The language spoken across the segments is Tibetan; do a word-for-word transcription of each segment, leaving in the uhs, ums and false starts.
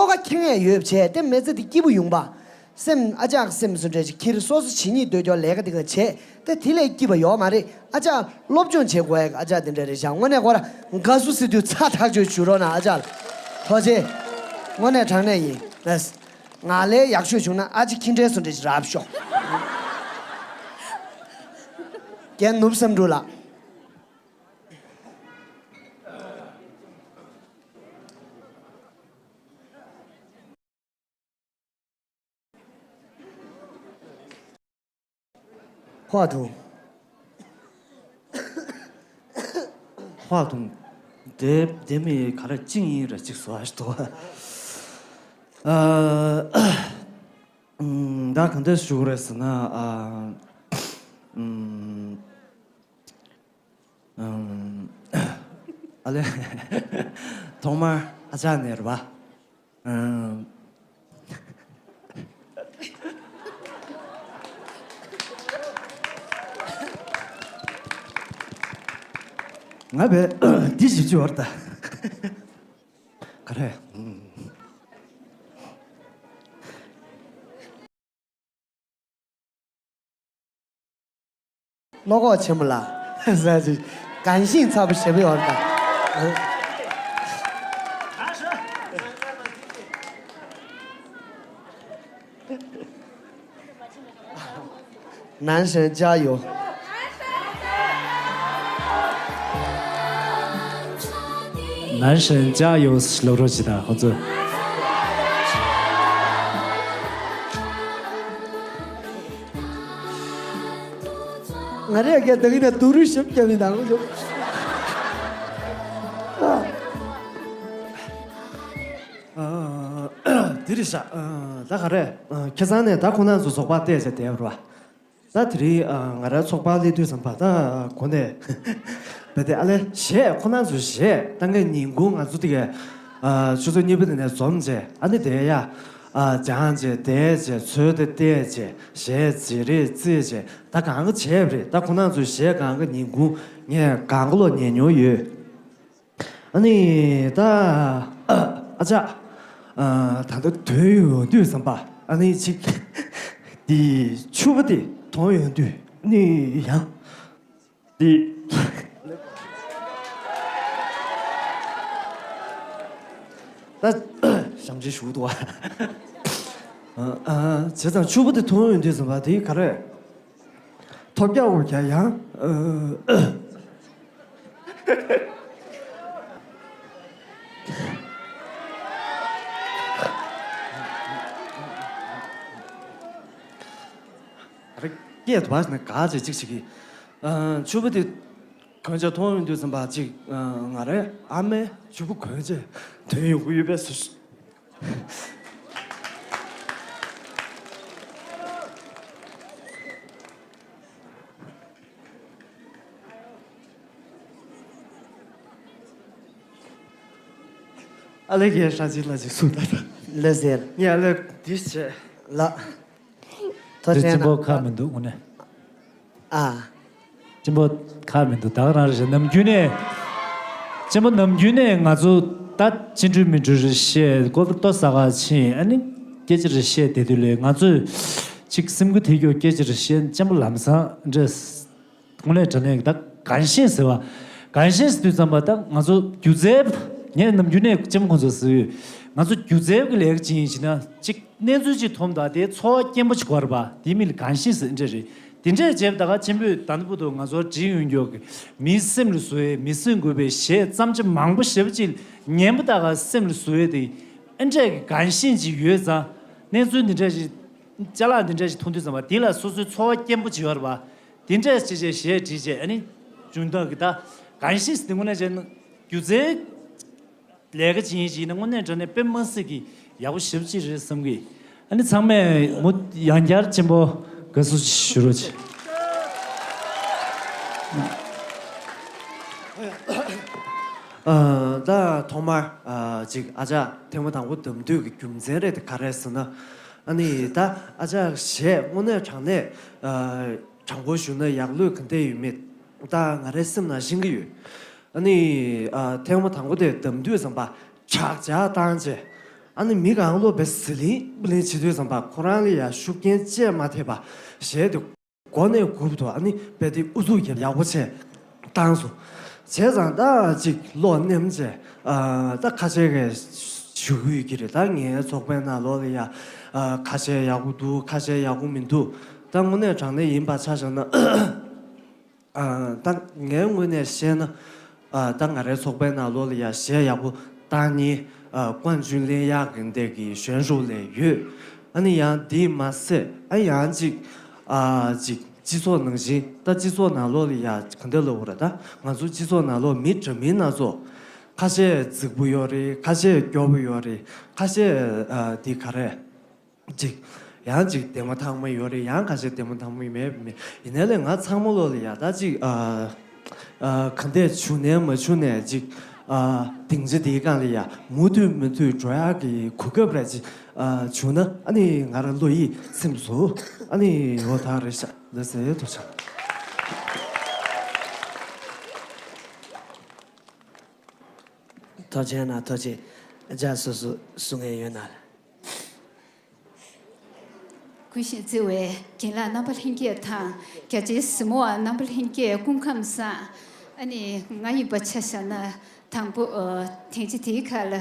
ཁ་ཁེངས་ཡས་ཡོད་བྱས་ཏེ་མི་ཚེ་འདི་སྐྱིད་པོ་ཡོང་པ། སེམས་ཨ་ཅག་སེམས་སུ་འདྲ་ཞིག་ཁྱེར་སོ་སོ་བྱེད་སྙིང་འདོད་ཀྱོག་ལས་ཀ་འདི་ག་བྱས་ཏེ་དེ་ལས་སྐྱིད་པ་ཡོད་མ་རེད། ཨ་ཅག་སློབ་སྦྱོང་བྱེད་དགོས་ཡ་ཨ་ཅག་འདི་འདྲ་རེད་ཤག་དངོས་གནས་ཁོ་ར་དགའ་བསུ་ཟེར་དུས་ཚ་ཐག་ཆོད་བྱུས་རོགས་གནང་ཨ་ཅག་ལ། ཐུགས་རྗེ་ཆེ། དངོས་གནས་དྲང་གནས་ཡིན། ང་ལས་ཡག་ཤོས་བྱུང་ན་ཨ་ཅེ་ཁྱི་འདྲེ་སུ་འདྲ་ཞིག་རག་ཤོག་རྒན་ནུབ་བསམ་འགྲུབ་ལགས། ཧོ་ཐུང་། ཧོ་ཐུང་། དེ་དེ་མི་ག་རེ་ཅིང་ཡིན་ར་ཅིག་བཟོ་ཨ་ཞིག་འདུག་ཨ། ཨམ། ད་གང་འདྲ་ཞུ་དགོས་རེད་ཟེར་ན། ཨ། ཨམ། ཨམ། ཨ་ལེ། ཐོག་མར་ཨ་ཅག་ནས་རེད་པ། ཨམ། ང་བས་འདི་ཞིག་བྱོས་ད། ག་རེ། ཨམ། བློ་ཁོག་ཆེན་པོ་ལ། ཟ་ཅིག་གང་ཤིང་ཚ་པོ་ཞེ་པོ་ཡོད་ད། ནན་ཧྲན་加油། ནན་ཧྲན་加油། སློབ་རོགས་ཅིག་དང་ཁོང་ཚོ། ང་རེ་ག་དེ་ནས་དུ་རུ་ཞིབ་རྒྱབ་ཡིན་དང་ཞོག་དེ་རེད་ཤག་ད་ག་རེ། ཁ་སང་ནས་ད་ཁོང་རྣམ་ཚོ་ཚོགས་པ་བལྟས་བྱས་བསྡད་པ་རེད་པ། ད་དེ་རིང་ང་རའི་ཚོགས་པ་སླེབས་དུས་ཙམ་པ་ད་གོ་ནས་བས་ཏེ་ཨ་ལེ་གཞས་ཁོང་རྣམ་ཚོ་གཞས་ད་ངས་ཉིན་གུང་ང་ཚོ་དེ་གས་ཆུ་ཚོད་གཉིས་པ་དེ་ནས་འཛོམས་བྱས་ཨ་ནི་དེ་ཡ་སྦྱངས་བྱས་བསྡད་བྱས་ཚོས་དེ་བལྟས་བྱས་གཞས་བརྗེ་རེས་རྩེད་བྱས་ད་གང་ག་བྱས་པ་རེད། ད་ཁོང་རྣམ་ཚོ་གཞས་གང་ག་ཉིན་གུང་ངས་གང་ག་ལོ་ཉན་མྱོང་ཡོད། ཨ་ནི་ད་ཨ་ཅག་ད་ལྟ་དོན་ཡོང་དུས་ཙམ་པ་ཨ་ནི་ཅིག་འདི་ཕྱུ་པ་དེ་མཐོང་ཡོང་དུས་ཨ་ནི་ཡང་འདི་ད་ཞབས་ཕྱི་ཞུ་འདུག་བ། བྱས་ཙང་ཕྱུ་པ་དེ་མཐོང་ཡོང་དུས་ཙམ་པ་དེ་ག་རེ། ཐོབ་རྒྱག་འོ་རྒྱག་ཡང་། རེ་སྐད་དུ་བ་ནས་ག་ཅེ་གཅིག་ཅིག་གིས། ཕྱུ་པ་དེ་གོན་ཆ་མཐོང་ཡོང་དུས་ཙམ་པ་ཅིག་ང་རའི་ཨ་མའི་ཕྱུ་པ་གོན་ཆས་དོན་ཡོང་གི་ཡོད་པས་སུ། ཨ་ལེ་གའི་ཧྲ་ཅིག་ལ་ཅིག་གསུངས་ད་ད། ལེ་ཟེར། ངས་ཨ་ལེ་འདི་བྱས། ལ། ཐོ་དེ་ཆེན་གཅིན་པོ་ཁག་མི་འདུག་དངོས་གནས། ཨ། གཅིན་པོ་ཁག་མི་འདུག་ད་ག་རང་རེད་ཤག་ནམ་རྒྱུན་ནས། གཅིན་པོ་ནམ་རྒྱུན་ནས་ང་ཚོ་ད་ཕྱི་འགྲུལ་མི་འགྲུལ་རེ་བཤད་ཀོ་ཏོ་ས་ག་ཕྱིན་ཨ་ནི་སྐད་ཆ་རེ་བཤད་བསྡད་དུས་ལས་ང་ཚོས་ཅིག་སེམས་འགུལ་ཐེབས་རྒྱུ་སྐད་ཆ་རེ་བཤད་གཅིན་པོ་ལམ་སང་འདྲ། དངོས་གནས་དྲང་གནས་ད་གང་ཤེས་ཟེར་བ། གང་ཤེས་ཟེར་དུས་ཙམ་པ་ད་ང་ཚོ་སྒྱུ་རྩལ། ངས་ནམ་རྒྱུན་ནས་གཅིན་པོ་ཁོང་ཚོ་ཟེར་ཡོད། ང་ཚོ་སྒྱུ་རྩལ་གྱི་ལས་ཀ་ཅིག་ཡིན་ཕྱིན་ན་ཅིག་གནས་ཚུལ་ཅིག་མཐོང་དང་དེའི་ཚོར་བ་སྐྱེན་པོ་ཅིག་དགོས་རེད་པ། དེའི་མིང་ལ་གང་ཤེས་ཟེར་འདྲ་རེད། དེ་འདྲས་བྱས་པ་ད་ག་ཆེན་པོས་ད་ནི་བུ་དུ་ང་ཚོར་བྲིས་ཡོང་རྒྱུ་གི་མིའི་སེམས་ལ་བཟོ་ཡས་མི་སེམས་འགུལ་བའི་གཞས་བརྩམས་ཆོས་མང་པོ་ཞེ་པོ་ཅིག་ཉན་པ་ད་ག་སེམས་ལ་བཟོ་ཡས་དེ་ཨེ་འདྲས་ཀྱི་གང་ཤེས་ཅིག་ཡོད་ཙང་གནས་ཚུལ་འདི་འདྲས་ཞིག་ཅ་ལག་འདི་འདྲས་ཞིག་མཐོང་དུས་ཙམ་པ་དེ་ལ་སོ་སོའི་ཚོར་བ་སྐྱེན་པོ་ཅིག་ཡོད་རེད་པ། དེ་འདྲས་བྱས་བྱས་གཞས་བྲིས་བྱས་ཨ་ནི་བྱུང་སྟངས་ཀྱི་ད་གང་ཤེས་དེ་དངོས་གནས་བྱས་ན་སྒྱུ་རྩལ་ལས་ཀ་བྱེད་མཁན་ཞིག་ཡིན་ན་དངོས་གནས་དྲང་གནས་དཔེ་མི་སྲིད་ཀྱི་ཡག་པོ་ཞེ་པོ་ཅིག་རེད་བསམ་གི། ཨ་ནི་ཚང་མས་མུ་ཡང་བསྐྱར་ཆེན་པོ་དགའ་བསུ་ཞུ་རོགས་བྱེད། ཨ། ད་ཐོག་མར་ཨ་ཅིག་ཨ་ཅག་ཐེངས་མ་དང་པོ་འདེམས་དུས་ཀྱི་རྒྱུ་མཚན་རེད་དེ་ག་རེ་ཟེར་ན། ཨ་ནི་ད་ཨ་ཅག་གཞས་དངོས་གནས་དྲང་གནས་ཨ། དྲང་པོ་ཞུ་ན་ཡག་ལོས་ག་འདྲ་ཡོད་མེད་ད་ང་རའི་སེམས་ནང་ཤེས་ཀྱི་ཡོད། ཨ་ནི་ཨ་ཐེངས་མ་དང་པོ་དེ་འདེམས་དུས་ཙམ་པ་དྲག་ཆར་བཏང་རྗེས་ ཨ་ནི་མི་གང་ལོ་བས་ཟི་ལིང་པི་ལིང་བྱེད་དུས་ཙམ་པ་ཁོ་རང་ལ་ཡ་ཤུགས་རྐྱེན་ཅི་མ་ཐེབས་པ་གཞས་དེ་མགོ་ནས་མགུར་དུ་ཨ་ནི་བས་དེ་ཨུ་ཚུགས་ཀྱི་ཡག་པོ་བྱས་བཏང་སོང་། བྱས་ཙང་ད་ཅིག་བློ་ནེམ་བྱས་ཨ་ད་ཁ་ཤས་ཀྱིས་ཞུ་གི་ཡོད་ཀྱི་རེད། ད་ངའི་ཚོགས་པའི་ནང་ལོགས་ལ་ཡ་ཨ་ཁ་ཤས་ཡག་པོ་འདུག་ཁ་ཤས་ཡག་པོ་མི་འདུག་ད་དངོས་གནས་དྲང་གནས་ཡིན་པ་ཆ་བཞག་ན། ཨ་ད་ངའི་ངོས་ནས་བཤད་ན། ཨ་ད་ང་རའི་ཚོགས་པའི་ནང་ལོགས་ལ་ཡ་གཞས་ཡག་པོ་བཏང་མཁན་ཨ་ཀོན་ཅུན་ལེན་ཡག་གི་འདས་ཀྱི་གཞོན་ཤོག་ལས་ཡོད། ཨ་ནི་ཡང་འདི་མ་ཟད་ཨ་ཡང་ཅིག་ཨ་ཅིག་སྤྱི་ཚོགས་ནང་བཞིན་ད་སྤྱི་ཚོགས་ནང་ལོགས་ལ་ཡ་ག་འདྲ་ལབ་དགོས་རེད། ད་ང་ཚོ་སྤྱི་ཚོགས་ནང་ལོགས་མི་འདྲ་མིན་སྣ་ཚོགས། ཁ་ཤས་རྫིག་པོ་ཡོད་རེད། ཁ་ཤས་སྐྱོ་པོ་ཡོད་རེད། ཁ་ཤས་ཨ་འདི་ག་རེ། ཅིག་ཡང་ཅིག་ལྡན་མ་ཐག་མ་ཡོད་རེད། ཡང་ཁ་ཤས་ལྡན་མ་ཐག་མ་མེད་མེད། ཡིན་ནའི་ལས་ང་ཚང་མ་ལོ་ལ་ཡ་ད་ཅིག་ཨ་ཨ་ག་འདྲས་བྱུང་ནའི་མ་བྱུང་ནའི་ཅིག་ཨ་སྡིངས་ཆ་དེའི་སྒང་ལ་ཡ་མུ་མཐུད་མུ་མཐུད་འགྲོ་ཡག་གི་གོ་སྐབས་རེ་ཅིག་ཨ་བྱུང་ན་ཨ་ནི་ང་རང་བློ་ཡིད་ཚིམ་སོང་། ཨ་ནི་འོ་ད་རེད་ཤག་ལགས་སེ། ཐུགས་རྗེ་ཆེ། ཐུགས་རྗེ་གནང་། ཐུགས་རྗེ། ཨ་ཅག་སོ་སོ་གསུང་མཁན་ཡོད་ན། གུས་ཤིང་བརྩི་བའི་རྒན་ལགས་རྣམ་པ་ལྷན་རྒྱས་དང་། རྒྱ་ཆེའི་གཟིགས་མོ་བ་རྣམ་པ་ལྷན་རྒྱས་སྐུ་ཁམས་བཟང་། ཨ་ནི་ང་ཡིན་པ་ཆ་བཞག་ན་དང་པོ་ཨ་དེང་ཕྱི་དེའི་ཁ་ལ་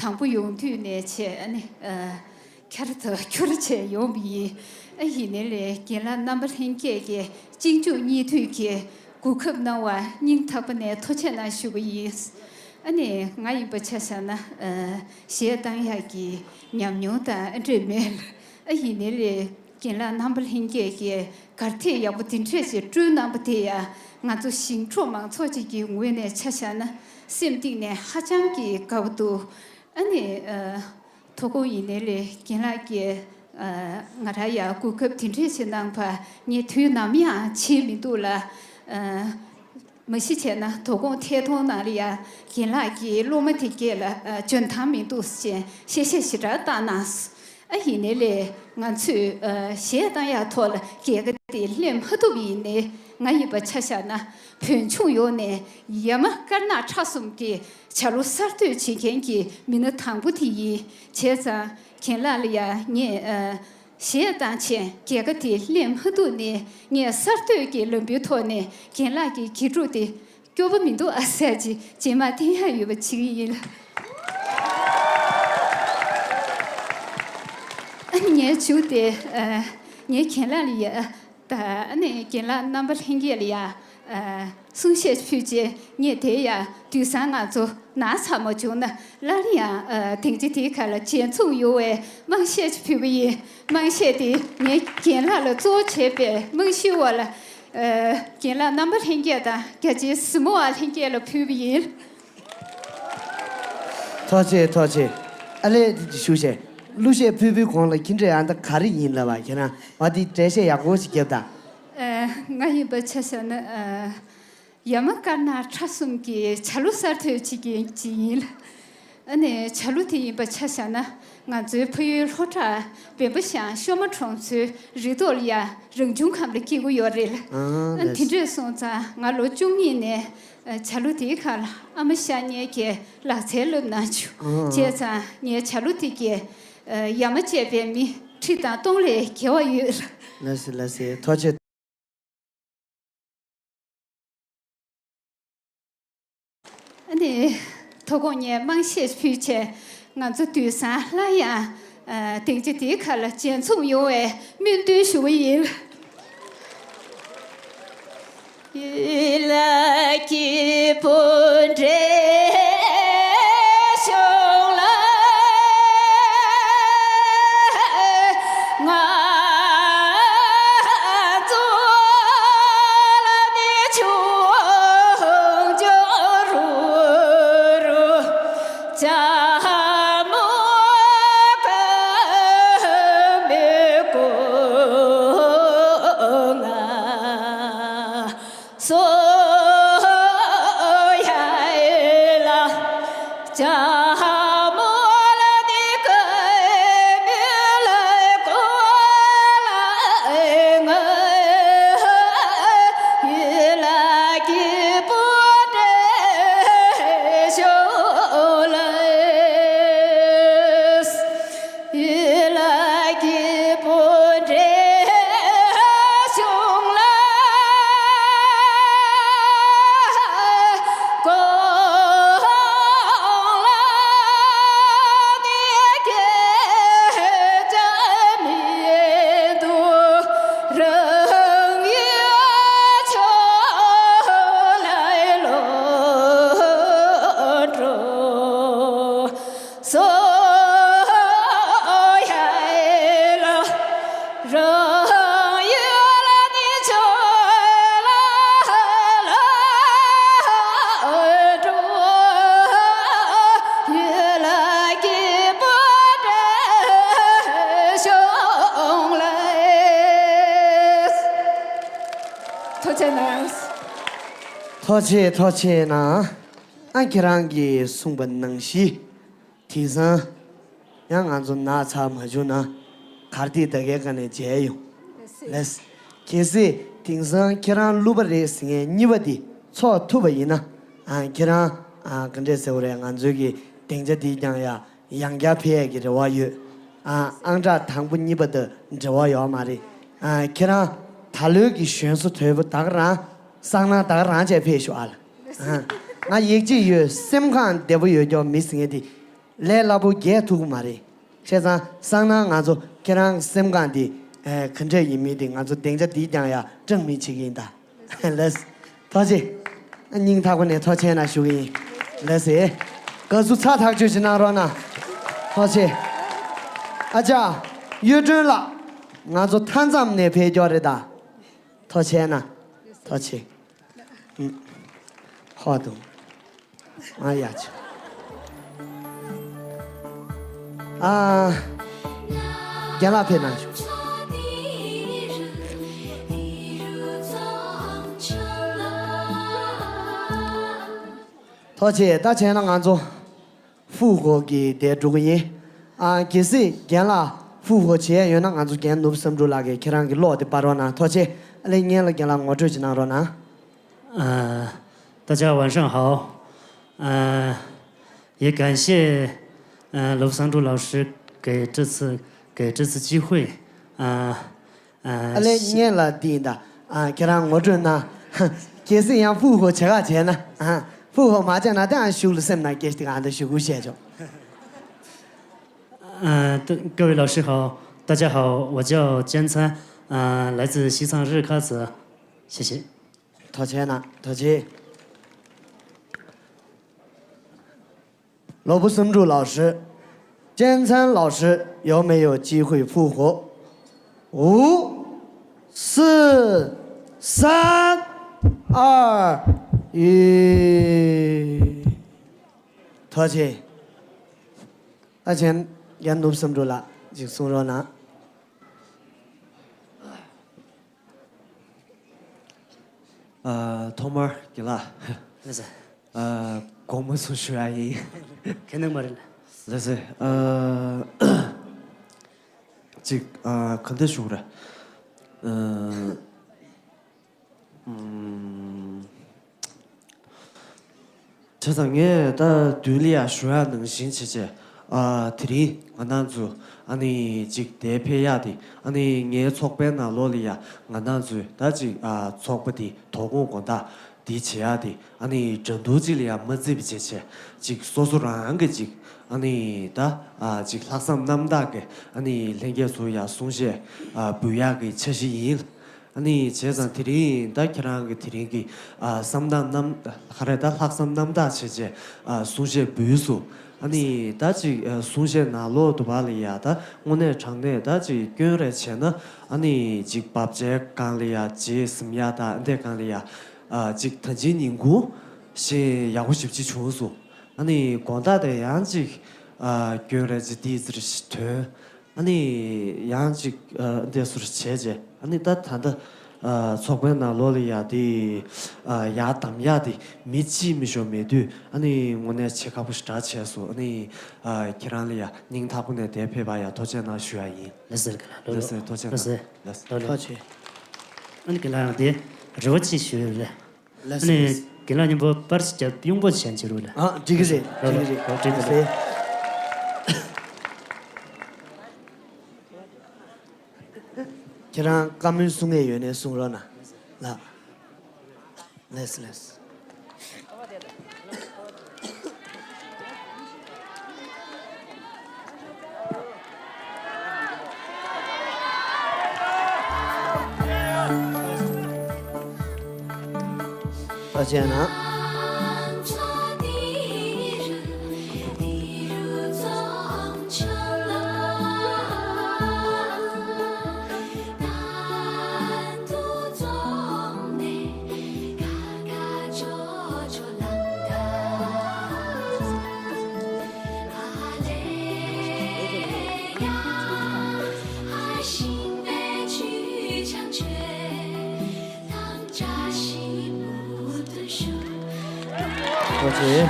དང་པོ་ཡོང་དུས་ནས་བྱས་ཨ་ནི་ཨ་ཁྱར་དང་ཁྱོར་བྱས་ཡོང་བ་ཡིན། ཨ་ཡིན་ནའི་ལས་རྒན་ལགས་རྣམ་པ་ལྷན་རྒྱས་ཀྱིས་གཅེན་གཅུང་གཉིས་མཐུད་ཀྱིས་གོ་སྐབས་གནང་བར་སྙིང་ཐག་པ་ནས་ཐུགས་རྗེ་གནང་ཞུ་གི་ཡིན། ཨ་ནི་ང་ཡིན་པ་ཆ་བཞག་ན་ཨ་གཞས་བཏང་ཡག་གི་ཉམས་མྱོང་དང་ཨ་འདྲས་མེད། ཨ་ཡིན་ནའི་ལས་རྒན་ལགས་རྣམ་པ་ལྷན་རྒྱས་ཀྱིས་གར་ཐིག་ཡག་པོ་དེ་འདྲས་ཞིག་བསྐྲུན་གནང་པ་དེ་ཡང་ང་ཚོ་ཞིང་འབྲོག་མང་ཚོགས་ཅིག་གི་ངོས་ནས་ཆ་བཞག་ན་སེམས་གཏིང་ནས་ཧ་ཅང་གི་དགའ་པོ་འདུག་ཨ་ནི་ཨ་དོ་དགོང་ཡིན་ནའི་ལས་རྒན་ལགས་ཀྱིས་ཨ་ང་རང་ཡང་གོ་སྐབས་དེ་འདྲས་ཞིག་གནང་བར་ངས་དུས་ནམ་ཡང་བརྗེད་མི་འདུག་ལ། ཨ་མ་གཞི་བྱས་ན་དོ་དགོང་ཐད་གཏོང་ནང་ལ་ཡང་རྒན་ལགས་ཀྱིས་སློབ་མ་དེ་གས་ལ་ཨ་འཇོན་ཐང་མི་འདུག་ཟེར་གཤེ་གཤེ་ཞེ་དྲག་བཏང་གནང་སོང་། ཨ་ཡིན་ནའི་ལས་ང་ཚོས་ཨ་གཞས་བཏང་ཡག་ཐོག་ལ་རྒྱལ་ཁ་དེ་ལེན་མ་ཐུབ་ཡིན་ནའི་ང་ཡིན་པ་ཆ་བཞག་ན་བོད་ལྗོངས་ཡོངས་ནས་ཡ་མ་དཀར་ནག་ཁྲ་གསུམ་གྱི་བྱ་ལུགས་གསར་གཏོད་བྱེད་མཁན་གྱི་མི་སྣ་དང་པོ་དེ་ཡིན། བྱས་ཙང་རྒན་ལགས་ལ་ཡ་ངས་ཨ་གཞས་བཏང་བྱས་རྒྱལ་ཁ་དེ་ལེན་མ་ཐུབ་ནས་ངས་གསར་གཏོད་ཀྱི་ལམ་བུའི་ཐོག་ནས་རྒན་ལགས་ཀྱི་དགེ་ཕྲུག་དེ་སྐྱོ་པོ་མི་འདུག་ཨ་ཟེར་གྱི་རྗེས་མ་བསྟན་ཡག་ཡོད་པ་བྱེད་ཀྱི་ཡིན། ཨ་ནི་ངའི་མཇུག་དེ་ཨ་ངའི་རྒན་ལགས་ལ་ཡ་ད་ཨ་ནི་རྒན་ལགས་རྣམ་པ་ལྷན་རྒྱས་ལ་ཡ་ཨ་གསུང་བཤད་ཕུལ་རྗེས་ངས་དེ་ཡ་དུས་སང་ང་ཚོ་ན་ཚ་མ་བྱུང་ན་སླར་ཡང་ཨ་དེང་ཕྱི་དེའི་ཁ་ལ་མཇལ་འཛོམས་ཡོང་བའི་དམངས་གཞས་ཅིག་ཕུལ་གི་ཡིན། དམངས་གཞས་དེ་ངའི་རྒན་ལགས་ལ་གཙོ་བོ་བྱས་པའི་དམངས་ཞུ་བ་ལ་ཨ་རྒན་ལགས་རྣམ་པ་ལྷན་རྒྱས་དང་རྒྱ་ཆེའི་གཟིགས་མོ་བ་ལྷན་རྒྱས་ལ་ཕུལ་གི་ཡིན། ཐུགས་རྗེ་ཆེ། ཐུགས་རྗེ་ཆེ། ཨ་ལས་ཞུ་བྱས། གླུ་གཞས་ཕུལ་བུའི་གོང་ལ་ཁྱི་འདྲ་ཡང་ད་ག་རེ་ཡིན་ལབ་པ་ཁྱེད་རང་བ་འདི་འགྲེལ་བཤད་ཡག་པོ་ཞིག་རྒྱབ་དང་། ཨ་ང་ཡིན་པ་ཆ་བཞག་ན་ཨ་ཡ་མ་དཀར་ནག་ཁྲ་གསུམ་གྱི་བྱ་ལུགས་གསར་གཏོད་བྱེད་མཁན་ཅིག་ཡིན། ཨ་ནི་བྱ་ལུགས་དེ་ཡིན་པ་ཆ་བཞག་ན་ང་ཚོའི་ཕ་ཡུལ་ལྷོ་བྲག་བེམ་པོ་ཤང་ཤོ་མ་གྲོང་ཚོའི་རི་ཐོག་ལ་ཡ་རང་བྱུང་ཁམས་ལ་སྐྱེ་གི་ཡོད་རེད། ཨ་ཨ་ལགས་དེ་འདྲས་སོང་ཙང་ང་ལོ་བཅུ་གཉིས་ནས་ཨ་བྱ་ལུགས་དེའི་ཁར་ཨ་མ་ཤ་ཉེ་གིས་ལག་རྩལ་བསླབ་གནང་བྱུང་། ཨ་ཨ་བྱས་ཙང་ངའི་བྱ་ལུགས་དེ་གས་ཨ་ཡ་མ་བཅས་པའི་མི་ཁྲི་དང་སྟོང་ལས་བརྒལ་བ་ཡོད། ལགས་སེ་ལགས་སེ། ཐུགས་རྗེ་ཆེ། ཨ་ནི་དོ་དགོང་ངས་དམངས་གཞས་ཕུལ་བྱས་ང་ཚོ་དུས་སང་སླར་ཡང་ཨ་དེང་ཕྱི་དེའི་ཁ་ལ་མཇལ་འཛོམས་ཡོང་བའི་སྨོན་འདུན་ཞུ་གི་ཡིན། ཐུགས་རྗེ་ཆེ། ཐུགས་རྗེ་ཆེ་གནང་། ཨ་ཁྱེད་རང་གིས་གསུངས་པ་ནང་བཞིན། དེང་སང་ཡང་ང་ཚོ་ན་ཚ་མ་བྱུང་ན་གར་སྟེགས་ད་གའི་སྒང་ནས་མཇལ་ཡོང་། ལགས། གལ་སྲིད་དེང་སང་ཁྱེད་རང་གླུ་པ་རེད་ཟེར་མཁན་གཉིས་པ་འདི་ཚོགས་ཐུབ་པ་ཡིན་ན། ཨ་ཁྱེད་རང་ཨ་ག་འདྲས་ཟེར་བ་རེད། ང་ཚོའི་གི་སྡིངས་ཆ་འདི་ཀྱང་ཡ་ཡང་བསྐྱར་ཕེབས་ཡས་ཀྱི་རེ་བ་ཡོད། ཨ་ཨང་གྲངས་དང་པོ་གཉིས་པ་དང་འབྲེལ་བ་ཡོད་མ་རེད། ཨ་ཁྱེད་རང་ད་ལོའི་གི་གཞོན་བསུ་དོད་པོ་ད་ག་རང་། སང་ནང་ད་ག་རང་བྱས་ཕེབས་ཤོག་ཨ་ལ། ཨ་ང་ཡིད་ཆེས་ཡོད། སེམས་ཁམས་བདེ་པོ་ཡོད་ཀྱོག་མི་ཟེར་མཁན་དེ་ལས་སླ་པོ་རྒྱས་ཐུབ་ཀྱི་མ་རེད། བྱས་ཙང་སང་ནང་ང་ཚོ་ཁྱེད་རང་སེམས་ཁམས་དེ་ཨ་ག་འདྲས་ཡིན་མིན་དེ་ང་ཚོ་སྡིངས་ཆ་འདིས་ཀྱང་ཡ་སྤྲང་མི་བྱེད་ཀྱི་ཡིན་ད། ལགས། ཐུགས་རྗེ་ཆེ། སྙིང་ཐག་པ་ནས་ཐུགས་རྗེ་ཆེ་གནང་ཞུ་གི་ཡིན། ལགས་སེ། དགའ་བསུ་ཚ་ཐག་ཆོད་ཅིག་གནང་རོགས་གནང་། ཐུགས་རྗེ་ཆེ། ཨ་ཅག་གཡུ་སྒྲོན་ལགས། ང་ཚོ་མཐའ་མཚམས་ནས་ཕེབས་ཀྱོག་རེད་ད། ཐུགས་རྗེ་ཆེ་གནང་། ཐུགས་རྗེ་ཆེ། ཧོ་དུ། ཨ་ཡ་ཆུ། ཨ། རྒན་ལགས་ཕེབས་གནང་ཞུ། ཐུགས་རྗེ་ཆེ། ད་བྱས་ན་ང་ཚོ་ཧྥུ་ཧོ་གི་དེ་འགྲོ་གི་ཡིན། ཨ་གལ་སྲིད་རྒན་ལགས་ཧྥུ་ཧོ་བྱེད་ཡ་ཡོད་ན་ང་ཚོ་རྒན་ནོར་བུ་བསམ་འགྲུབ་ལགས་ཀྱིས་ཁྱེད་རང་གི་གློག་དེ་སྤར་རོགས་གནང་། ཐུགས་རྗེ་ཆེ། ཨ་ལས་སྔོན་ལ་རྒན་ལགས་ངོ་སྤྲོད་ཅིག་གནང་རོགས་གནང་། 呃，大家晚上好。呃，也感谢呃罗桑柱老师给这次给这次机会。呃呃，ཨ་ལས་སྔོན་ལ་འདི་ཡིན་ད། ཨ་ཁྱེད་རང་ངོ་སྤྲོད་གནང་། གལ་སྲིད་ཡང་ཧྥུ་ཧོ་བྱེད་ག་བྱས་ན། ཨ་ཧྥུ་ཧོ་མ་བྱས་ན་ད་ཨ་ཞུགས་ལ་སེམས་ན་སྐྱེ་ཞིག་ཨ་འདི་ཞུ་དགོས་བཤད་ཆོག 呃，各位老师好，大家好，我叫江参，呃，来自西藏日喀则，谢谢。 ཐུགས་རྗེ་ཆེ་གནང་། ཐུགས་རྗེ་ཆེ། 罗布森柱老师，建参老师有没有机会复活？五、四、三、二、一。 ཐུགས་རྗེ་ཆེ། ད་ཆེན་རྒན་ནོར་བུ་བསམ་འགྲུབ་ལགས་ཅིག་གསུང་རོགས་གནང་། ཨ་ཐོག་མར་རྒན་ལགས། ལགས་སོ། ཨ་དགོངས་པ་ཚོ་ཞུ་ཡ་ཡིན། ཁྱེད་ནང་མ་རེད། ལགས་སོ། ཨ་ཅིག་ཨ་ག་འདྲ་ཞུ་དགོས་རེད། ཨ་ཨམ། བྱས་ཙང་ངས་ད་མདུན་ལ་ཡ་ཞུ་ཡ་ནང་བཞིན་བྱས་བྱས། ཨ་དེ་རིང་ང་རང་ཚོ་ཨ་ནི་ཅིག་དེ་ཕེབས་ཡ་དེ་ཨ་ནི་ངའི་ཚོགས་པའི་ནང་ལོགས་ལ་ཡ་ང་རང་ཚོའི་ད་ཅིག་ཨ་ཚོགས་པ་དེ་དོ་དགོང་དགོང་དག་དེ་བྱེད་ཡ་དེ་ཨ་ནི་འགྲན་བསྡུར་ཅིག་ལ་ཡ་མ་བརྩིས་པ་བྱས་བྱས་ཅིག་སོ་སོ་རང་གི་ཅིག་ཨ་ནི་ད་ཨ་ཅིག་ལྷག་བསམ་རྣམ་དག་གི་ཨ་ནི་ལྷན་རྒྱས་ཚོ་ཡ་གསུང་བཤད་ཨ་འབུལ་ཡག་གི་འཆར་གཞི་ཡིན། ཨ་ནི་བྱས་ཙང་དེ་རིང་ད་ཁྱེད་རང་གི་དེ་རིང་གི་ཨ་བསམ་སྟངས་རྣམ་ག་རེ་ད་ལྷག་བསམ་རྣམ་དག་བྱས་བྱས་ཨ་གསུང་བཤད་འབུལ་སོང་། ཨ་ནི་ད་ཅིག་ཨ་གསུང་བཤད་ནང་ལོགས་དུ་བ་ལ་ཡ་ད་དངོས་གནས་དྲང་གནས་ད་ཅིག་སྐྱོན་རེ་བྱས་ན་ཨ་ནི་ཅིག་བབ་ཆའི་སྒང་ལ་ཡ་རྗེས་ཟིན་ཡ་ད་ཨ་འདྲས་སྒང་ལ་ཡ་ཨ་ཅིག་ད་ཅིག་ཉིན་གུང་ཞེ་ཡག་པོ་ཞེ་པོ་ཅིག་བྱུང་སོང་། ཨ་ནི་དགོང་དག་དེ་ཡང་ཅིག་ཨ་སྐྱོན་རེ་ཅིག་དེའི་ཚུལ་ཞིག་ཐོན། ཨ་ནི་ཡང་ཅིག་ཨ་འདི་ཚུར་བྱས་རྗེས་ཨ་ནི་ད་ད་ལྟ་ཨ་ཚོགས་པའི་ནང་ལོགས་ལ་ཡ་དེ་ཨ་ཡར་གདམ་ཡག་དེ་མི་གཅིག་མི་ཤོར་མེད་དུས་ཨ་ནི་དངོས་གནས་བྱེད་ཁག་པོ་ཞིག་འདྲ་བྱས་སོང་། ཨ་ནི་ཨ་ཁྱེད་རང་ལ་ཡ་སྙིང་ཐག་པ་ནས་དེ་ཕེབས་པ་ཡ་ཐུགས་རྗེ་གནང་ཞུ་ཡ་ཡིན། ལགས་སོ། ལགས་སོ། ཐུགས་རྗེ་གནང་། ལགས་སོ། ལགས་སོ། ཐུགས་རྗེ། ཨ་ནི་ཁྱེད་རང་དེ་རེ་བ་ཅིག་ཞུ་ཡོད་རེད། ལགས་སོ། ཨ་ནི་རྒན་ལགས་མཉམ་པོ་པར་ཞིག་རྒྱབ་གཡུང་པོ་ཞིག་བྱེད་རོགས་ལ། ཨ་འགྲིག་གི་རེད། འགྲིག་གི་རེད། འགྲིག་གི་རེད། ཁྱེད་རང་བཀའ་མོལ་གསུང་ཡས་ཡོད་ན་གསུང་རོགས་གནང་། ལགས། ལགས་སོ། ལགས་སོ། ཨ་ཅེ་ན། ཅེས།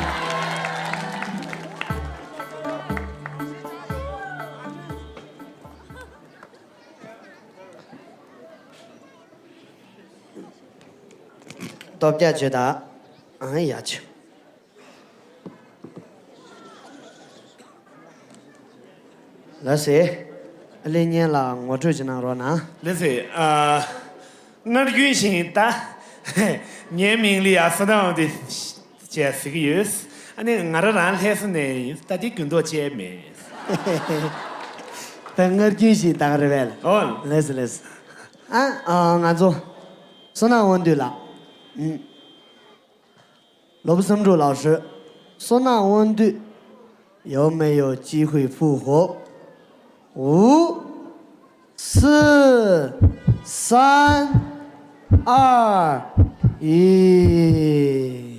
སྟོབས་རྒྱ་བརྗོད་དང་། ཨང་ཡ་ཆུ། ལགས་སེ། ཨ་ལེ་གཉན་ལགས་ངོ་སྤྲོད་ཅིག་གནང་རོགས་གནང་། ལགས་སེ། ཨ། སྔར་རྒྱུན་བཞིན་ད། ངའི་མིང་ལ་ཡ་བསོད་ནམས་དབང་འདུས་ཅེས་ཟེར་གྱི་ཡོད། ཨ་ནི་ང་རང་རང་ལྷ་ས་ནས་ཡིན། ད་དེ་འགྱུར་ལྡོག་ཅི་མེད། ད་སྔར་རྒྱུན་བཞིན་ད་ག་རེད་པས། ཨོ། ལགས་སེ་ལགས་སེ། ཨ། ཨ། ང་ཚོ་བསོད་ནམས་དབང་འདུས་ལགས། ཨུམ། 罗布森州老师，唢呐温度有没有机会复活？五、四、三、二、一。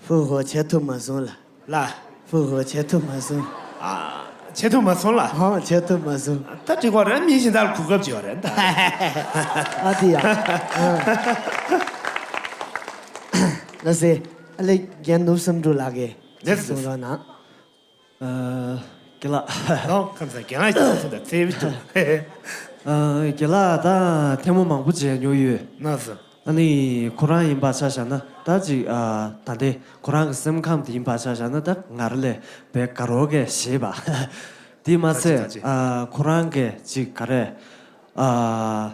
复活 བྱེད་ཐུབ་མ་སོང་ལ། ལ། 复活 བྱེད་ཐུབ་མ་སོང་། ཨ། བྱེད་ཐུབ་མ་སོང་ལ། ཧང་། བྱེད་ཐུབ་མ་སོང་། ད་འགྲིག་གོ་རེད། མི་གཞན་དག་ལ་གོ་སྐབས་ཅིག་ཡོད་རེད་ད། ཨ་དེ་ཡ། ཨ། ལགས་སེ། ཨ་ལེ་རྒན་ནུབ་བསམ་འགྲུབ་ལགས་ཀྱིས། ལགས་སེ། གསུང་རོགས་གནང་། ཨ། རྒན་ལགས། ལོ། ཁམས་བཟང་། རྒན་ལགས་ཀྱིས་གསུང་ད་ཚེ་བི་ཏུ། ཨ། རྒན་ལགས་ད་ཐལ་མོ་མང་པོ་མཇལ་མྱོང་ཡོད། ན་སོ། ཨ་ནི་ཁོ་རང་ཡིན་པ་ཆ་བཞག་ན་ད་ཅིག་ཨ། ད་ལྟའི་ཁོ་རང་གི་སེམས་ཁམས་དེ་ཡིན་པ་ཆ་བཞག་ན་ད་ང་རང་ལས་དཔེ་དགའ་རོགས་གས་ཞེས་པ། དེ་མ་ཚད། ད་ཅི་ད་ཅི། ཨ། ཁོ་རང་གིས་ཅིག་ག་རེ། ཨ།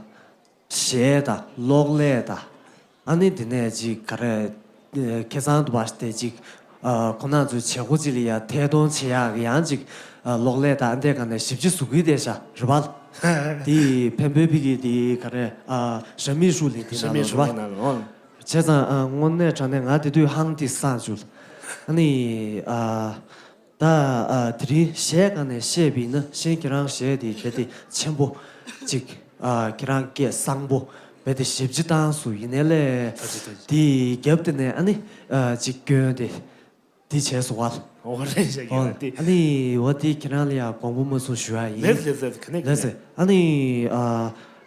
གཞས་དང་གློག་ཀླད་དང་། ཨ་ནི་དེ་ནས་ཅིག་ག་རེ། ཨ། ཁེ་བཟང་དུ་བ་དེ་ཅིག་ཨ། ཁོ་རང་ཚོའི་བྱེད་སྒོ་ཅིག་ལ་ཡ་ཐད་གཏོང་བྱེད་ཡག་གི་ཡང་ཅིག་ཨ། གློག་ཀླད་དང་ཨ་འདྲས་ག་ནས་ཞིབ་ཅིག་བཟོ་གི་བསྡད་ཤག་རེད་པ། དེ་འཕན་པོའི་ཕི་གི་དེ་ག་རེ། ཨ། ར་མི་ཧྲུའུ་ལི་དེ་ནང་ལ་རེད་པ། བྱས་ཙང་། ཨ། དངོས་གནས་དྲང་གནས་ང་དེ་དུས་ཧང་དེ་སང་བཅུག་ཨ་ནི། ཨ། ད། ཨ། དེ་རིང་གཞས་སྒང་ནས་བཤད་པ་ཡིན་ན་གཞས་ཁྱེད་རང་གཞས་དེ་རྦད་དེ་ཆེན་པོ་ཅིག་ཨ། ཁྱེད་རང་སྐད་བཟང་པོ་རྦད་དེ་ཞིབ་ཅིག་བཏང་སོང་། ཡིན་ནའི་ལས། ད་ཅི་ད་ཅི། དེ་རྒྱབ་དེ་ནས་ཨ་ནི། ཨ། ཅིག་སྐྱོན་དེ་དེ་བྱས་སོང་བ། འོ་རེད་ཤག་ཨོ། ཡིན་ན་དེ། ཨ་ནི་འོ་དེ་ཁྱེད་རང་ལ་ཡང་དགོངས་པ་མ་ཚོམ་ཞུ་ཡ་ཡིན། ལགས་ལགས་ལགས། ག་ནས་ག་ལགས་ནས། ཨ་ནི། ཨ།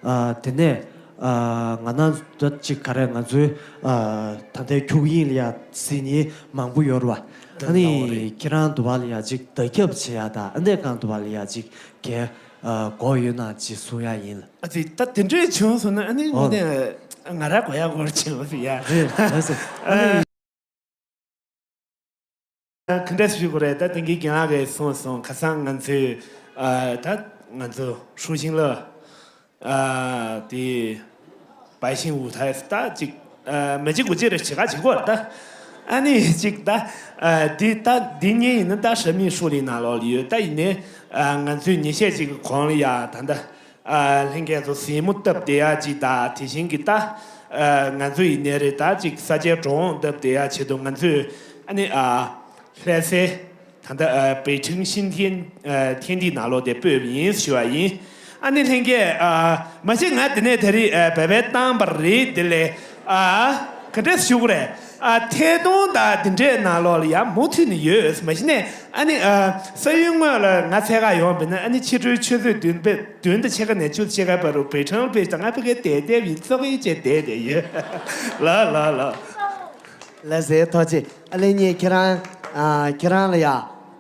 ཨ། དེ་ནས། ཨ། ང་རང་ད་ཅིག་ག་རེ། ང་ཚོའི། ཨ། ད་ལྟའི་ཁྱུག་དབྱིངས་ལ་ཡ་སི་ནི་མང་པོ་ཡོད་རེད་པ། ད་ཨ་ནི་ལའོ་རེད། ཁྱེད་རང་དུ་བ་ལ་ཡ་ཅིག་བརྡ་ཁྱབ་བྱེད་ཡ་དང་ཨ་འདྲས་སྒང་དུ་བ་ལ་ཡ་ཅིག་གལ། ཨ། དགོས་ཡོད་ན་ཅིག་གསུང་ཡ་ཡིན་ལགས། ཨ་ཙི། ད་དེ་འདྲས་བྱུང་སོང་ན་ཨ་ནི་ཨོ། དངོས་གནས་ང་རང་དགོས་ཡ་དགོས་བྱུང་སོང་ཡ། རེད་ལགས་སེ། ཨ་ནི། ཨ། ག་འདྲས་ཞུ་དགོས་རེད། ད་དེང་གི་རྒན་ལགས་ཀྱིས་གསུངས་སོང་། ཁ་སང་ང་ཚོས། ཨ། ད་ང་ཚོ་ཧྲུའུ་ཤིང་ལ། ཨ། དེ་百姓舞台ད་ཅིག་ཨ། མི་གཅིག་དགུ་གཅིག་རེ་བྱེད་ཁ་བྱེད་དགོས་རེད་ད། ཨ་ནི་ཅིག་ད། ཨ། དེ་ད་འདི་གཉིས་ཡིན་ན་ད་ར་མི་ཧྲུའུ་ལི་ནང་ལོགས་ལ་ཡོད། ད་ཡིན་ནའི། ཨ། ང་ཚོས་ཉིན་ཤས་ཅིག་གི་གོང་ལ་ཡ་ད་ལྟ། ཨ། ལྷན་རྒྱས་ཚོ་གཟིགས་མོ་བཏབ་བསྡད་ཡ་ཅིག་དང་། དེ་བཞིན་གྱི་ད། ཨ། ང་ཚོ་ཡིན་ནའི་རེད། ད་ཅིག་ས་ཆའི་འགྲོ་འོང་བཏབ་བསྡད་ཡ་ཆེད་དུ་ང་ཚོས་ཨ་ནི། ཨ། ལྷ་སའི་ད་ལྟ། ཨ། 北城新天། ཨ། 天地 ནང་ལོགས་དེ་སྤོས་པ་ཡིན་ཞུ་བ་ཡིན། ཨ་ནི་ལྷན་རྒྱས། ཨ། མ་གཞི་ང་འདི་ནས་ད་རེས། ཨ། བེ་བེ་བཏང་བ་རེད། དེ་ལས། ཨ། ག་འདྲས་ཞུ་དགོས་རེད། ཨ། ཐད་གཏོང་དང་འདི་འདྲས་ནང་ལོགས་ལ་ཡང་མུ་མཐུད་ནས་ཡོད། མ་གཞི་ནས་ཨ་ནི། ཨ། ས་ཡུལ་དངོས་ལ་ང་འཚོལ་ག་ཡོང་བ་ཡིན་ན་ཨ་ནི་ཕྱི་དྲོའི་ཆུ་ཚོད་བདུན་པ། བདུན་དང་ཕྱེད་ཀ་ནས་བཅུ་ཕྱེད་ཀ་བར་དུ་北城 པའི་ད་ང་ཕ་གིར་བསྡད་བསྡད་ཡིན། ཚོགས་ཡིག་བཅས་བསྡད་བསྡད་ཡོད། ལགས་ལགས་ལགས། ལགས་སེ། ཐུགས་རྗེ་ཆེ། ཨ་ལེ་གཉན། ཁྱེད་རང་། ཨ། ཁྱེད་རང་ལ་ཡ།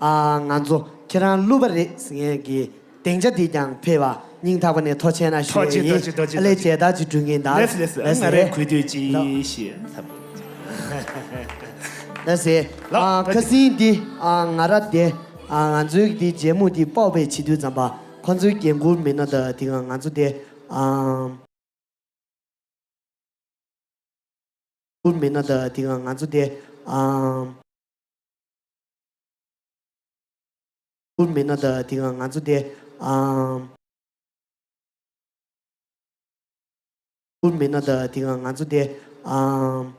ཨ། ང་ཚོ་ཁྱེད་རང་གླུ་པ་རེད་ཟེར་མཁན་གྱི་སྡིངས་ཆ་འདི་ཀྱང་ཕེབས་པ་སྙིང་ཐག་པ་ནས་ཐུགས་རྗེ་ཆེ་གནང་ཞུ་ཡས་ཡིན། ཐུགས་རྗེ་ཆེ། ཐུགས་རྗེ་ཆེ། ཨ་ལེ་མཇལ་དར་ཅིག་སྒྲོན་གྱིན་གདའ། ལགས་སེ་ལགས་སེ། ཨ། ལགས་སེ། ང་རའི་གུས་འདུད་ཅིག་ཞུ། ལགས་སེ། ལགས། ཨ། ཁ་སང་འདི། ཨ། ང་རང་དེ། ཨ། ང་ཚོའི་འདི་མཇལ་མོ་འདི་སྤོབས་པའི་བྱེད་དུས་ཙམ་པ་ཁོང་ཚོའི་འགན་འཁུར་མི་སྣ་དང་དེ་ག་ང་ཚོ་དེ། ཨ། འགན་འཁུར་མི་སྣ་དང་དེ་ག་ང་ཚོ་དེ། ཨ། འགན་འཁུར་མི་སྣ་དང་དེ་ག་ང་ཚོ་དེ། ཨ། འགན་འཁུར་མི་སྣ་དང་དེ་ག་ང་ཚོ་དེ། ཨ།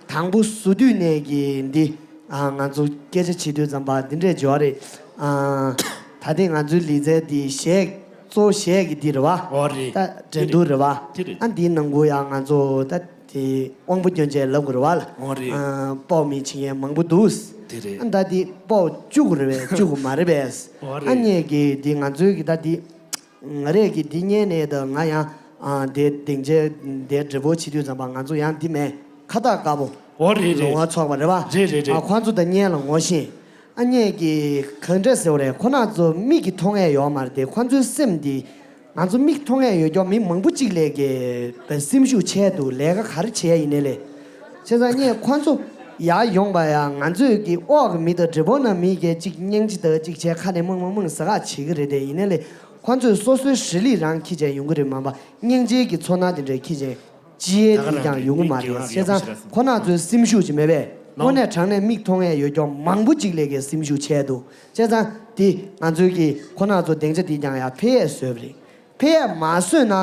དང་པོ་བཟོ་དུས་ནས་ཀྱི་འདི། ཨ། ང་ཚོ་སྐད་ཆ་བྱེད་དུས་ཙམ་པ་འདི་འདྲས་འབྱོར་རེད། ཨ། ད་ཐེངས་ང་ཚོའི་ལི་ཙའི་འདི་གཞས། གཙོ་བོ་གཞས་ཀྱི་འདི་རེད་པ། ཨོ་རེད། ད་འགྲན་བསྡུར་རེད་པ། དེ་རེད། ཨ། འདིའི་ནང་ཁུལ་ཡང་ང་ཚོ་ད་ དེ་དབང་པོ་སྐྱོན་ཅན་ལབ་དགོས་རེད་བ་ལ། འོ་རེད། ཨ། དཔོག་མི་བྱེད་མཁན་མང་པོ་འདུག་དེ་རེད། ཨ། ད་དེ་དཔོག་བཅུག་དགོས་རེད་པས། བཅུག་དགོས་མ་རེད་པས། འོ་རེད། ཨ། ངས་ཀྱི་དེ་ང་ཚོའི་གི་ད་དེ། ང་རས་ཀྱི་འདི་ཉན་ནས་ད་ང་ཡང་། ཨ། དེ་སྡིངས་ཆའི་དེ་འདྲི་པོ་བྱེད་དུས་ཙམ་པ་ང་ཚོ་ཡང་འདི་མེད་ཁ་བཏགས་དཀར་པོ། འོ་རེད་རེད། ལོང་བ་ཚོགས་པ་རེད་བ། རེད་རེད་རེད། ཨ། ཁོང་ཚོ་ད་སྙན་ལ་ངོ་ཤེས། ཨ། ངས་ཀྱི་གང་འདྲ་ཟེར་བ་རེད། ཁོ་ན་ཚོ་མིག་གིས་མཐོང་ཡས་ཡོད་མ་རེད་དེ། ཁོ་ཚོའི་སེམས་འདི། ང་ཚོ་མིག་མཐོང་ཡས་ཡོད་ཀྱོག་མི་མང་པོ་གཅིག་ལས་ཀྱི་སེམས་ཤུགས་ཆེ་འདུག་ལས་ཀ་ག་རེ་བྱས་ཡིན་ནའི་ལས། བྱས་ཙང་ངས་ཁོ་ཚོ་ཡར་ཡོང་པ་ཡང་ང་ཚོས་ཀྱི་འོག་གི་མི་དང་འདྲི་པོ་ན་མི་གས་གཅིག་སྙིང་རྗེ་དང་གཅིག་བྱས་ཁ་ནས་མང་མང་མང་ཟ་ག་བྱེད་ཀྱི་རེད་དེ། ཡིན་ནའི་ལས། ཁོ་ཚོས་སོ་སོའི་རི་ལི་རང་འཁྱེར་བྱས་ཡོང་གི་རེད། མ་པ་སྙིང་རྗེ་གི་ཚོར་སྣང་དེ་འདྲ་འཁྱེར་བྱས་ཅི་ཡས་དེ་ཀྱང་ཡོང་གི་མ་རེད། བྱས་ཙང་ཁོ་ན་ཚོའི་སེམས་ཤུགས་ཀྱི་མེད་པས། དངོས་གནས་དྲང་གནས་མིག་མཐོང་ཡས་ཡོད་ཀྱོག་མང་པོ་གཅིག་ལས་ཀའི་སེམས་ཤུགས་ཆེ་འདུག་བྱས་ཙང་དེ་ང་ཚོའི་གི་ཁོ་ན་ཚོ་སྡིངས་ཆ་དེ་ཀྱང་ཡང་ཕེབས་ཡས་བཟོས་པ་རེད། ཕེབས་ཡས་མ་བཟོས་ན་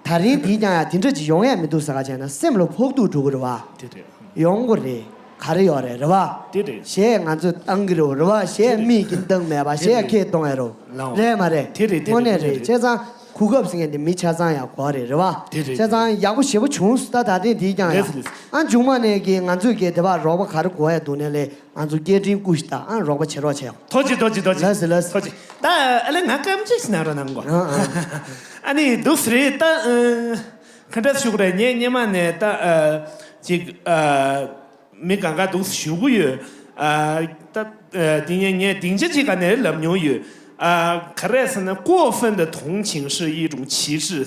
ད་རིང་དེ་ཀྱང་ཡང་དེ་འདྲ་ཅིག་ཡོང་ཡས་མི་འདུག་ཟེར་ག་བྱས་ན་སེམས་ལ་ཕོག་ཐུག་འགྲོ་གི་རེད་བ། དེ་རེད། ཡོང་གི་རེད། ག་རེ་ཡོད་རེད། རེད་བ། དེ་རེད། གཞས་ང་ཚོས་བཏང་གི་རེད་བ། རེད་བ། གཞས་མིག་གིས་བཏང་མེད་པ། གཞས་ཁྱེད་གཏོང་ཡ་རོ། ལའོ། རེད་མ་རེད། དེ་རེད་དེ་རེད། དངོས་གནས་རེད། དེ་རེད། བྱས་ཙང་གོ་སྐབས་ཟེར་མཁན་དེ་མི་ཆ་ཚང་ཡག་གོ་རེད། རེད་བ། དེ་རེད། བྱས་ཙང་ཡག་པོ་ཞེ་པོ་བྱུང་སོང་། ད་ད་ཐེངས་དེའི་ཀྱང་ཡག་ལེས་ལེས། ཨ། མཇུག་མ་ནས་ཀྱི་ང་ཚོས་ཀྱི་དེ་བ་རོགས་པ་ག་རེ་དགོས་ཡ་འདུག་ནས་ལས། ང་ཚོ་སྐད་འཕྲིན་བསྐུར་ཞིག་ད། ཨ། རོགས་པ་བྱེད་རོགས་བྱེད། ཐུགས་རྗེ་ཆེ། ཐུགས་རྗེ་ཆེ། ཐུགས་རྗེ་ཆེ། ལགས་སོ་ལགས་སོ། ཐུགས་རྗེ་ཆེ། ད་ཨ་ལས་ང་སྐམ་ཅིག་ཞིག་གནང་རོགས་གནང་གོ། ཨ་ཨ། ཨ་ནི་འདུག་སེ་རེད་ད། ཨ། ག་འདྲ་ཞུ་དགོས་རེད། ངས་སྔོན་མ་ནས་ད། ཨ། ཅིག་ཨ། མི་གང་ག་འདུག་སེ་ཞུ་གི་ཡོད། ཨ། ད། ཨ། དེ་ངས་ངས་སྡིངས་ཆ་ཅིག་ག་ནས་ལབ་མྱོང་ཡོད། ཨ། ག་རེ་ཟེར་ན། 过分的同情是一种歧视。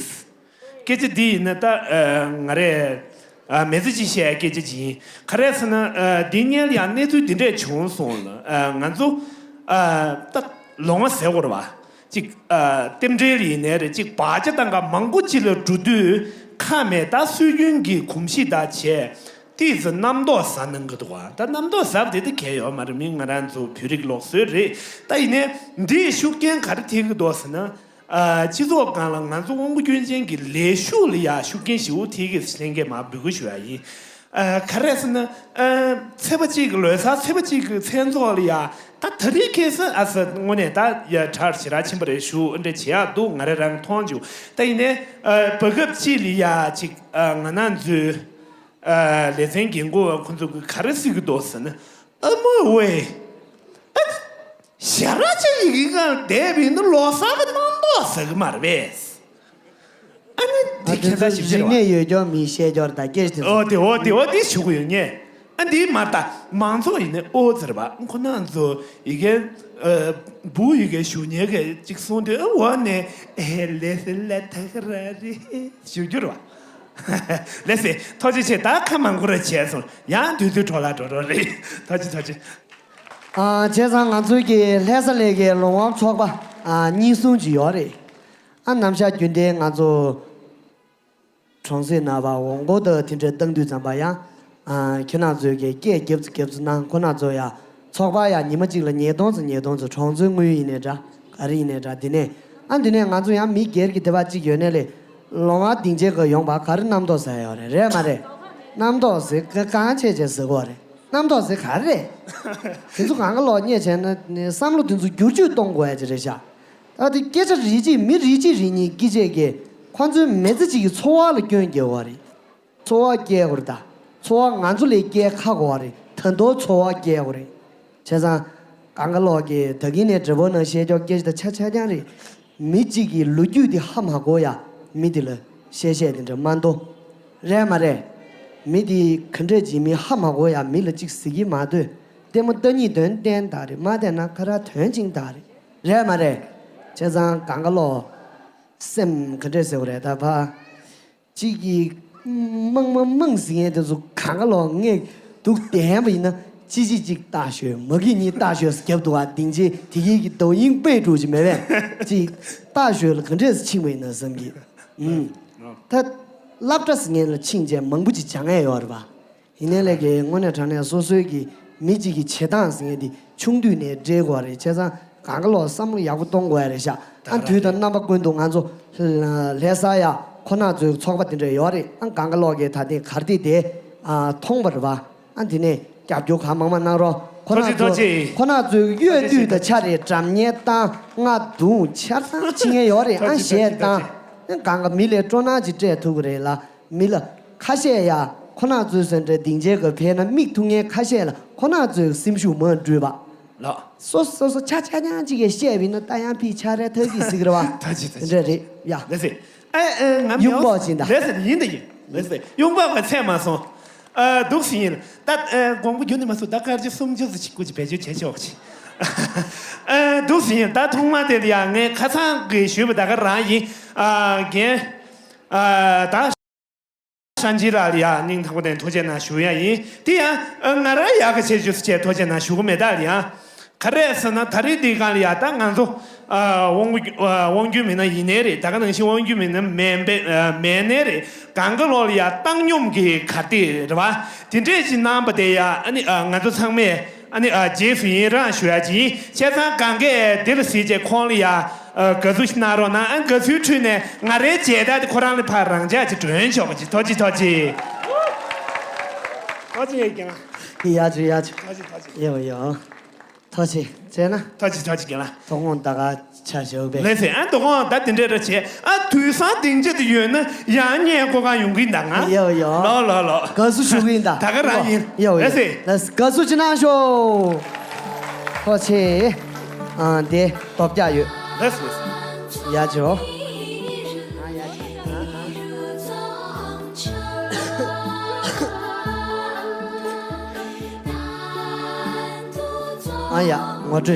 སྐད་ཆ་འདི་ཡིན་ན་ད། ཨ། ང་རས། ཨ། མི་ཚེ་གཅིག་བཤད་སྐད་ཆ་ཅིག་ཡིན། ག་རེ་ཟེར་ན། ཨ། འདི་སྔོན་ལ་ཡང་གནས་ཚུལ་འདི་འདྲས་བྱུང་སོང་ལ། ཨ། ང་ཚོ། ཨ། ད་ལོང་བ་ཟེར་དགོས་རེད་བ། ཅིག་ཨ། རྟེན་འབྲེལ་ཡིན་ནའི་རེད། ཅིག་བག་ཆགས་དང་ག་མང་པོ་ཅིག་ལ་འགྲོ་དུས་ཁ་མེད། ད་སྲོལ་རྒྱུན་གྱི་གོམས་གཤིས་དང་བྱས། ཏིས་རྣམ་རྟོག་ཟ་གནང་གི་འདུག་བ། ད་རྣམ་རྟོག་ཟ་བ་དེ་ད་གལ་ཡོད་མ་རེད། མི་ང་རང་ཚོ་བོད་རིགས་ལུགས་སྲོལ་རེད། ད་ཡིན་ནའི་འདིས་ཤུགས་རྐྱེན་ག་རེ་ཐེབས་ཀྱི་འདུག་ཟེར་ན། ཨ། སྤྱི་ཚོགས་སྒང་ལ་ང་ཚོ་དབང་པོ་སྐྱོན་ཅན་གྱི་ལས་ཞུགས་ལ་ཡ་ཤུགས་རྐྱེན་ཞེ་པོ་ཐེབས་ཀྱི་ཟེར་མཁན་མར་འབོད་སྐུལ་ཞུ་ཡ་ཡིན། ཨ། ག་རེ་ཟེར་ན། ཨ། ཚེས་པ་གཅིག་གི་ལོ་གསར་ཚེས་པ་གཅིག་གི་མཚན་ཚོགས་ལ་ཡ། ད་ད་རེས་ཁ་སང་ཨ་ས་དངོས་གནས་ད་ཡ་གྲ་ཞེ་དྲག་ཕྱིན་པ་རེད། ཞུ་འདྲ་བྱེད་ཡག་འདུག་ང་རང་རང་མཐོང་བྱུང་། ད་ཡིན་ནའི། ཨ། བར་སྐབས་གཅིག་ལ་ཡ་ཅིག་ཨ། ང་རང་ཚོའི། ཨ། ལེ་ཚན་འགན་འཁུར་བ་ཁོ་ཚོ་གིས་ག་རེ་ཟེར་གྱི་འདུག་ཟེར་ན། ཨ་མ་ཝེ། ཨ། ཞེ་དྲག་ཅིག་ཡི་གེ་སྒང་བསྡད་པ་ཡིན་ན་ལོ་གསར་གྱི་རྣམ་རྟོག་ཟ་གི་མ་རེད་པས། ཨ་ནི་འདི་ཁྱད་མཚར་ཞིག་རིག་གནས་ཡོད་ཀྱང་མི་བཤད་ཀྱོར་ད་སྐད་ཆ་དེ་ཚོ། ཨོ་དེ་ཨོ་དེ་ཨོ་དེ་ཞུ་གི་ཡོད་ངས། ཨ་འདི་མ་ད་མང་ཚོགས་ཡིན་ནའི་ཨོ་ཟེར་བ་ཁོ་ན་ཚོ་ཡི་གེ། ཨ། བུ་ཡི་གེ་ཞུ་མཁན་གྱི་ཅིག་གསུང་དུས་ཨ་འོ་ནས་ཨེ་ལེ་སི་ལ་ཐག་ར་རེད་ཞུ་རྒྱུ་རེད་བ། ལགས་སེ། ཐུགས་རྗེ་ཆེ། ད་ཁ་མང་པོ་ར་བྱས་སོང་། ཡང་དུས་ཚོད་འཕྲོ་བརླག་འགྲོ་འགྲོ་རེད། ཐུགས་རྗེ་ཐུགས་རྗེ། ཨ། བྱས་ཙང་ང་ཚོའི་གི་ལྷ་ས་ལས་ཀའི་ལོང་བ་ཚོགས་པ། ཨ། གཉིས་གསུམ་ཅིག་ཡོད་རེད། ཨ། ནམ་ཞག་རྒྱུན་ལྡན་ང་ཚོ་གྲོང་གསེབ་ནང་བ་འོང་སྒོ་དང་དེ་འདྲ་བཏང་དུས་ཙམ་པ་ཡང་། ཨ། ཁྱེད་རང་ཚོའི་གི་སྐད་རྒྱབ་ཙམ་རྒྱབ་ཙམ་གནང་། ཁོ་རང་ཚོ་ཡ་ཚོགས་པ་ཡ་ཉི་མ་གཅིག་ལ་ཉིས་སྟོང་ཙམ་ཉིས་སྟོང་ཙམ་གྲོང་ཚོའི་དངུལ་ཡིན་ནའི་འདྲ། ག་རེ་ཡིན་ནའི་འདྲ། འདི་ནས། ཨ། འདི་ནས་ང་ཚོ་ཡང་མི་སྒེར་གྱི་དེ་བ་གཅིག་ཡོད་ནའི་ལས། ལོང་བ་སྡིངས་ཆའི་སྒང་ཡོང་བ་ག་རེ་རྣམ་རྟོག་ཟ་ཡ་ཡོད་རེད། རེད་མ་རེད། རྣམ་རྟོག་ཟེར་ག་གང་བྱས་བྱས་ཟེར་གོ་རེད། རྣམ་རྟོག་ཟེར་ག་རེ་རེད། དེ་ཚོ་གང་ག་ལོག་བསྙད་བྱས་ན་ནི་བསམ་བློ་དེ་ཚོ་བསྒྱུར་བཅོས་གཏོང་དགོས་ཡ་ཅིག་རེད་ཤག་ད་དེ་སྐད་ཆ་རིགས་གཅིག་མི་རིགས་གཅིག་རིགས་གཉིས་སྐད་ཆ་གིས་ཁོ་ཚོའི་མི་ཚེ་གཅིག་གི་འཚོ་བ་ལ་སྐྱོན་སྐྱེལ་བ་རེད། འཚོ་བ་སྐྱེལ་དགོས་རེད་ད། འཚོ་བ་ང་ཚོ་ལས་སྐྱེལ་ཁག་པོ་རེད། ད་དུང་འཚོ་བ་སྐྱེལ་དགོས་རེད། བྱས་ཙང་། གང་ག་ལོག་གིས་ད་གིན་ནས་འདྲི་པོ་ནང་བཤད་ཀྱོག་སྐད་ཆ་ད་ཆ་ཆ་རྐྱང་རེད། མི་གཅིག་གི་ལོ་རྒྱུས་དེ་ཧ་མ་གོ་ཡ། མི་དེ་ལ་བཤད་བཤད་དེ་འདྲ་མ་འདུག་རེད་མ་རེད། མི་དེ་ག་འདྲ་ཅིག་མི་ཧ་མ་གོ་ཡ། མི་ལ་གཅིག་ཟེར་གྱི་མ་འདོད། ལྟད་མོ་ལྟ་སྙིང་འདོད་བསྟན་ད་རེད། མ་བལྟས་ན་ཁ་ར་དོན་ཆིང་ད་རེད། རེད་མ་རེད། བྱས་ཙང་གང་ག་ལོག་སེམས་ག་འདྲས་ཟེར་བ་རེད་ད་ཕ། གཅིག་གིས་མང་མང་མང་ཟེར་མཁན་དེ་ཚོ་གང་ག་ལོག་ངས་འདུག་བསྟན་པ་ཡིན་ན་ཅི་ཅི་གཅིག་ལྟ་ཤོད། མ་གི་གཉིས་ལྟ་ཤོད་ཟེར་རྒྱབ་འདུག་བ། སྡིངས་ཆའི་དེ་གི་གི་抖音备注ཅིག་མེད་པས། གཅིག་ལྟ་ཤོད་ལ་ག་འདྲས་ཕྱིན་པ་ཡིན་ན་བསམ་གི་ཨུམ། ད་སློབ་གྲྭ་ཟེར་མཁན་ལ་ཕྱིན་བྱས་མང་པོ་ཅིག་སྦྱང་ཡས་ཡོད་རེད་པ། ཡིན་ནའི་ལས་ཀའི་དངོས་གནས་དྲང་གནས་སོ་སོའི་གི་མི་གཅིག་གི་བྱེད་སྟངས་ཟེར་མཁན་དེ་ཆུང་དུས་ནས་འདྲེས་དགོས་རེད། བྱས་ཙང་གང་ག་ལོག་བསམ་བློ་ཡག་པོ་གཏོང་དགོས་རེད་ཤག་ཨ། དུས་དང་རྣམ་པ་ཀུན་ཏུ་ང་ཚོ་ལྷ་ས་ཡ་ཁོ་ན་ཚོའི་ཚོགས་པ་དེ་འདྲ་ཡོད་རེད། ཨ། གང་ག་ལོག་གིས་ད་ཐེངས་གར་སྟེགས་དེ་ཨ་མཐོང་བ་རེད་པ། ཨ། དེ་ནས་རྒྱབ་སྐྱོར་གང་མང་མང་གནང་རོགས། ཁོ་ན་ཐུགས་རྗེ་ཚོ་ཐུགས་རྗེ། ཁོ་ན་ཚོའི་གཡོ་བསྡུས་དང་ཆ་རེ་འགྲམ་ཉལ་བཏང་། རྔ་བརྡུང་། ཆ་ཚང་ཕྱི་ངན་ཡོད་རེད། ཨ། ཐུགས་རྗེ་གཞས་ཐུགས་རྗེ་བཏང་། ཐུགས་རྗེ། གང་ག་མི་ལ་སྤྲོ་སྣང་ཅིག་སྤྲད་ཐུབ་ཀྱི་རེད་ལ། མི་ལ། ཁ་ཤས་ཡ་ཁོ་ན་ཚོའི་སེམས་ཁྲལ་སྡིངས་ཆའི་གི་ཕེ་ན་མིག་ཐུག་མཁན་ཁ་ཤས་ལ་ཁོ་ན་ཚོའི་སེམས་ཤུགས་མ་འགྲུབ་པ། ལགས། སོ་སོ་སོ་ཆ་ཆ་ཉང་གཅིག་གིས་བཤད་པ་ཡིན་ན་ད་ཡང་ཕི་ཆ་རེ་ཐག་གིས་ཟིག་རེད་བ། ད་ཅི་ད་ཅི། འདྲ་རེད་ཡ། ལགས་སེ། ཨེ་ཨེ་ང་ཡུང་མེའོ་པོ་ཅིག་ད། ལགས་སེ་ཡིན་ད་ཡིན། ལགས་སེ་ཡུང་པོ་ང་ཚད་མ་སོང་། ཨ་འདུག་སེ་ཡིན། ད་ཨེ་དགོངས་པ་རྒྱུ་ནི་མ་སོང་ད་སྐར་ཆ་སུམ་ཅུ་ཙམ་ཅིག་སྐུ་ཅིག་བེད་སྤྱོད་བྱེད་ཆོག་ཅིག་ཨེ་འདུག་སེ་ཡིན། ད་ཐོག་མ་དེ་ལ་ཡ་ངས་ཁ་སང་གི་ཞུས་པ་ད་ག་རང་ཡིན། ཨ་རྒན། ཨ་ད། ཤན་ཅི་ར་ལ་ཡ་སྙིང་ཐག་པ་ནས་ཐུགས་རྗེ་གནང་ཞུ་ཡ་ཡིན། དེ་ཡང་ང་རང་ཡག་གི་བྱེད་རྒྱུ་ཟེར་བྱས་ཐུགས་རྗེ་གནང་ཞུ་གི་མེད་ད་ལ་ཡ། ག་རེ་ཟེར་ན་ད་རེས་འདི་གང་ལ་ཡ་ད་ང་ཚོ་དབང་དབང་རྒྱུན་མི་སྣ་ཡིན་ནའི་རེད། ད་ག་ནང་བཞིན་དབང་རྒྱུན་མི་སྣ་མེད་པའི་མེད་ནའི་རེད། གང་ག་ལོག་ལ་ཡ་བཏང་སྙོམས་ཀྱི་གར་སྟེགས་རེད་བ། དེ་འདྲས་ཅིག་གནང་པ་དེ་ཡ་ཨ་ནི་ང་ཚོ་ཚང་མས། ཨ་ནི་ཨ་རྗེས་སུ་ཡི་རང་ཞུ་ཡ་ཅིག་ཡིན། བྱས་ཙང་གང་གས་འདི་ལ་གཟིགས་བྱས་ཁོང་ལ་ཡ་ཨ་དགའ་བསུ་ཞིག་གནང་རོགས་གནང་། ཨ་དགའ་བསུའི་ཁྲོད་ནས་ང་རའི་མཇལ་དར་དེ་ཁོ་རང་ལ་ཕར་རང་འཇགས་ཅིག་སྒྲོན་ཆོག་པ་ཅིག་ཐུགས་རྗེ་ཆེ། ཐུགས་རྗེ་ཆེ། ཡ་ཅིག་ཡ་ཅིག་ཐུགས་རྗེ་ཆེ། ཐུགས་རྗེ་ཆེ། ཡོ་ཡོ། ཐུགས་རྗེ་ཆེ་ན། ཐུགས་རྗེ་ཆེ། ཐུགས་རྗེ་ཆེ་རྒན་ལགས། དོ་དགོང་ད་ག་ཆ་ཞོག་པས། ལགས་སེ། ཨ་དོ་དགོང་ད་དེ་འདྲས་ར་བྱས། ཨ་དུས་སང་སྡིངས་ཆ་དེ་ཡོད་ན་ཡང་བརྙན་བཀོད་ག་ཡོང་གི་ཡིན་ད་ང་། ཡོ་ཡོ། ལོ་ལོ་ལོ། དགའ་བསུ་ཞུ་གི་ཡིན་ད། ད་ག་རང་ཡིན། ཡོ་ཡོ། ལགས་སེ། ལགས་སེ། དགའ་བསུ་ཅིག་གནང་ཤོག་ཐུགས་རྗེ་ཆེ། ཨ་དེ་སྟོབས་རྒྱག་ཡོད། ལགས་སེ་ལགས་སེ། ཡ་ཅོ། ཨ་ཡ་ངོ་སྤྲོད།